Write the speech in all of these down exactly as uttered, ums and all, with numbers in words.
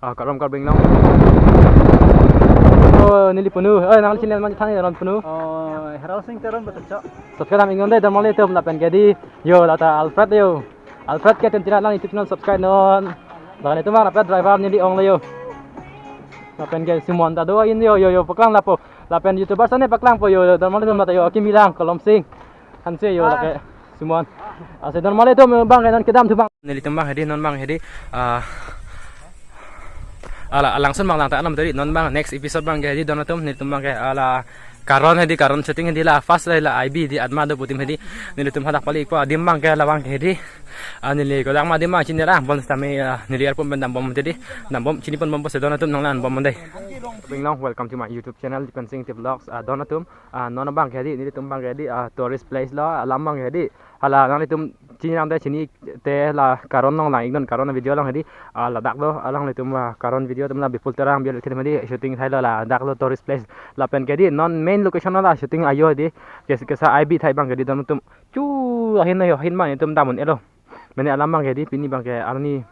Ah, Karom Karbi Anglong. Oh, neli punu. Eh, nang channel man than ni ron punu. Oh, Heral Sing Teron betul, Cok. Subscribe dam iknon dei, don marli atum lapen ke dei. Yo, lata Alfred yo. Alfred ke tim channel lang YouTube channel subscribe non. Lapen itum abang lapen driver neli ong le yo. Lapen ke Simon ta do in yo, yo, yo, paklang lapo. Lapen YouTuber sane paklangpo yo, don marli atum lata yo, Kimi lang, Kolom Sing. Hanse yo, ah, lake Simon. Lasi don marli atum abang ke non kedam thu abang. Nelitum abang hedi, non abang hedi. Ah, ala, alangsun abang lang ta anam tadi, non abang next episode abang ke hedi, don atum, nelitum abang ke ala Karon hedi, Karon shooting hedi la, first la, la I B di Atma do pu adim hedi. Nelitum hadak pali ikpo adim abang ke labang ke hedi. Ah, neli kodak ma adim abang chini lang, bom sitame, ah, neli airport pen dam bom tadi. Dam bom, chini pon bom pusi don atum nang lang bom dei. Bring along, welcome to my YouTube channel, Dipen Sing T Vlogs. Ah, don atum, ah, non abang ke hedi, nelitum abang ke hedi, ah, tourist place lo, alam abang ke hedi. Hala nanglitum chini nang te chini te la Karon along lang iknon, Karon video along hedi, ah, ladak lo, alanglitum, ah, Karon video atum la Bipul Terang video alanglitum hedi shooting thai lo ladak lo tourist place. Lapen ke hedi non main location lo la shooting ajo hedi, kes-, kesa I B thai abang ke hedi don atum. Chu ahin na yo, ahin abang itum dam un-elo. Mane alam abang ke hedi pini abang ke arni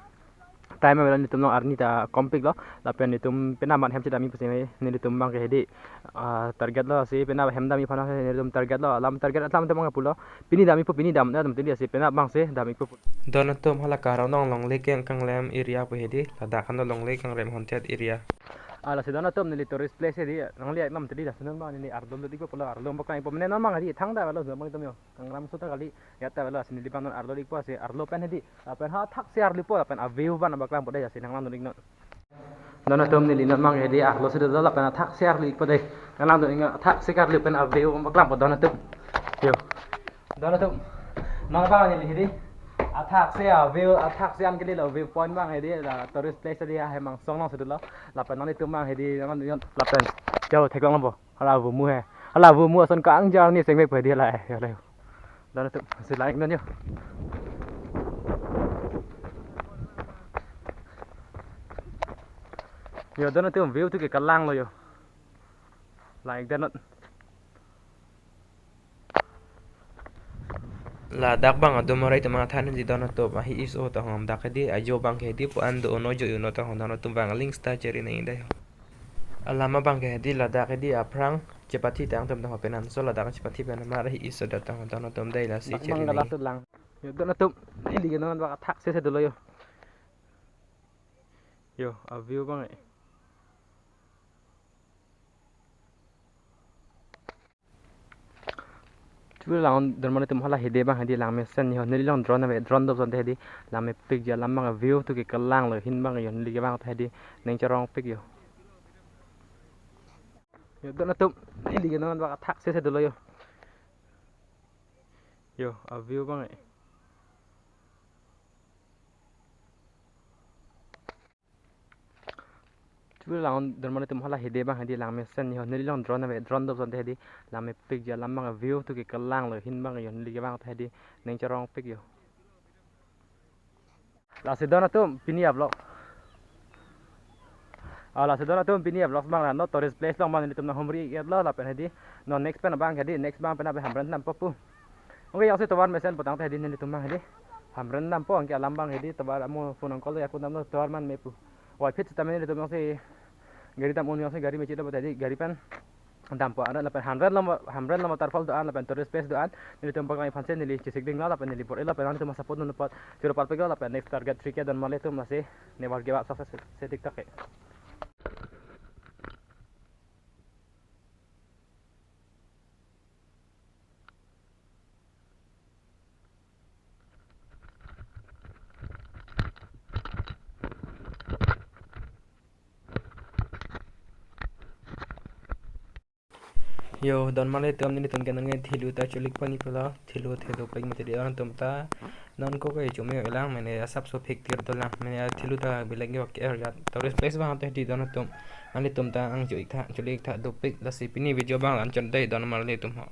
time avelo, nelitum along arni ta kompik lo. Lapen itum penap amat hem chedam ik pusi nelitum abang ke hedi, ah, target lo, lasi penap hem dam ik aphan nelitum target lo, alam target alam te abang pulo. Pini dam ikpo, pini dam, dam tadi lasi penap abang si dam ikpo. Don atum, hala Karon along longle keng kanglem area pu hedi, ladak ano longle kanglem haunted area. Ah, lasi don atum neli tourist place hedi, longle aknam tadi lasi non abang neli arlo lo dikpo pulo, arlo abang paklang ikpo, mane non abang hedi thangta avelo, abang itum yo. Kangram so ta kali, ya ta avelo, lasi neli abang non arlo dikpo, lasi arlo pen hedi, lapen ha thak si arlo ikpo, lapen a view abang paklangpo dei, lasi nang lang dun iknon. Don atum, neli non abang hedi arlo si dolo, lapen athak si arlo ikpo dei. Nang lang dun iknon, athak si arlo pen a view abang paklangpo don atum. Yo. Don atum. Non abang neli hedi. Athak si a view, athak si an kali lo view point abang hedi, la tourist place hedi, ahem angsong along si dolo. Lapen nanglitum abang hedi, nang lang dun iknon, lapen. Yo, theklong longpo. Hala avo mu he. Hala avo mu ason kangjar ni sengme pedi hala he. Yo le. Don atum, si lang iknon yo. Yo, don atum, view thu ke kelang lo yo. Lang iknon. Ladak abang adum arai atum athan hedi don atum, ahi iso ta hom dak hedi, ajo abang ke hedi pu an do-o non jo-o non ta hom don atum abang link ta cheri nang dei ho. Alam abang ke hedi ladak hedi aphrang chepathi tang atum ta ho, penanso ladak chepathi pen amar ahi iso ta hom don atum dei, lasi dak cheri abang nang. Laso lang. Yo don atum, ili ke non abang athak si si dolo yo. Yo, a view abang eh. Chu lang don marli atum, hala hedi abang hedi lang mesen yo, neli along drone ave, drone do son te hedi, lang mepik ja, alam abang view thu ke kelang lo, ahin abang yo, neli ke abang ta hedi neng chorong pik yo. Yo don atum, ili ke non abang athak si si dolo yo. Yo, a view abang eh. Chu lang don marli atum, hala hedi abang hedi lang mesen yo, neli along drone ave, drone do son te hedi, lang mepik ja, alam abang view thu ke kelang lo, ahin abang yo, neli ke abang ta hedi neng chorong pik yo. Lasi don atum, pini a vlog. Ah, lasi don atum, pini a vlog abang la non tourist place along abang nelitum nang humri iklo, lapen hedi non next pen abang hedi, next abang pen abang Hamren dampo pu. Okay, jongsi tovar mesen pu tangte hedi nelitum abang hedi Hamren dampo, anke alam abang hedi tovar amo phone nang call ya, ako damlo tovar man me pu. Oi, phit sitame nelitum jongsi gari dam un, jongsi gari mechit lo pu ta hedi gari pen dampo, anat lapen Hamren lo, Hamren lo waterfall do-an, lapen tourist place do-an, nelitum paklang aphan si neli chesik ding lo, lapen neli bor-i lo, lapen nelitum support non apot choro parpik lo, lapen next target three K don marli atum, lasi never give up, success si dik tak ke. Yo, don marli atum, nelitum ke nang thelu ta cholik pani pulo, thelu thelu pagi mati di orang atum ta. Non ko ke chumi lang, mane asap so phik tir dolang, mane thelu ta bilang yo ke ya. Tourist place abang te hedi don atum. Nelitum ta ang cholik tha, cholik tha dopik, lasi pini video abang la-an chot dei don marli atum ho.